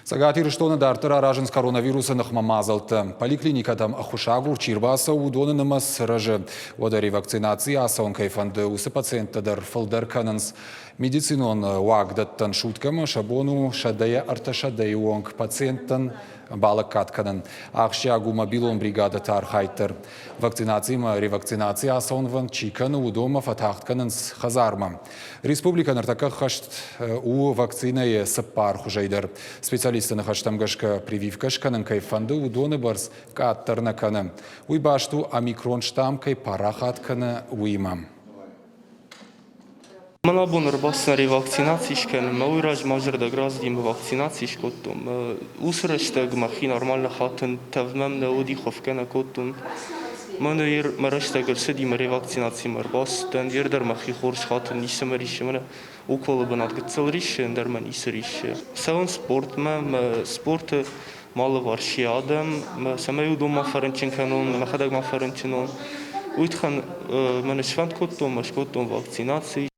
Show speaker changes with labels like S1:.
S1: Цӕгат Ирыстоны дарддӕр аразынц коронавирусы ныхмӕ мадзӕлттӕ. Поликлиникӕтӕм ӕххуысагур чи рбацӕуы, уыдоны нымӕц рӕзы. Уӕдӕ ревакцинацийы ацӕуын кӕй фӕнды, уыцы пациенттӕ дӕр фылдӕр кӕнынц. Медицинон уагдӕттӕн суткӕмӕ сӕ бон у сӕдӕйӕ ӕртӕсӕдӕйы онг пациенттӕн балӕггад кӕнын. Ахсджиаг у мобилон бригадӕты архайд дӕр. Вакцинациимӕ ревакцинаци ацӕуынвӕнд чи кӕны, уыдонмӕ фӕтагъд кӕнынц хӕдзармӕ. Республикӕ ныртӕккӕ хӕст у вакцинӕйы цыппар хуызӕй дӕр. Специалистты ныхӕстӕм гӕсгӕ, прививкӕ скӕнын кӕй фӕнды, уыдоны бӕрц къаддӕр нӕ кӕны. Уый баст у, омикрон штамм кӕй парахат кӕны, уыимӕ.
S2: Мӕн абон ӕрбацыдтӕн ревакцинаци скӕнынмӕ, уый размӕ зӕрдӕг рацыди вакцинаци скодтон. Уыцы рӕстӕг мӕхи нормально хатын, тӕвд мӕм нӕ уыди, хуыфгӕ нӕ кодтон. Мӕнӕ мӕ рӕстӕг ӕрцыди, мӕ ревакцинацимӕ ӕрбацыдтӕн, ер дӕр мӕхи хорз хатын, ницы мӕ риссы, мӕнӕ уколы бынат гыццыл риссы, ӕндӕр мӕ ницы риссы. Цӕуын спортмӕ, мӕ спорты ма алыварс адӕм, цӕмӕй уыдон ма фӕрынчын кӕнон, мӕхӕдӕг ма фӕрынчын уон, уый тыххӕн мӕ сфӕнд кодтон, мӕ скодтон вакцинаци.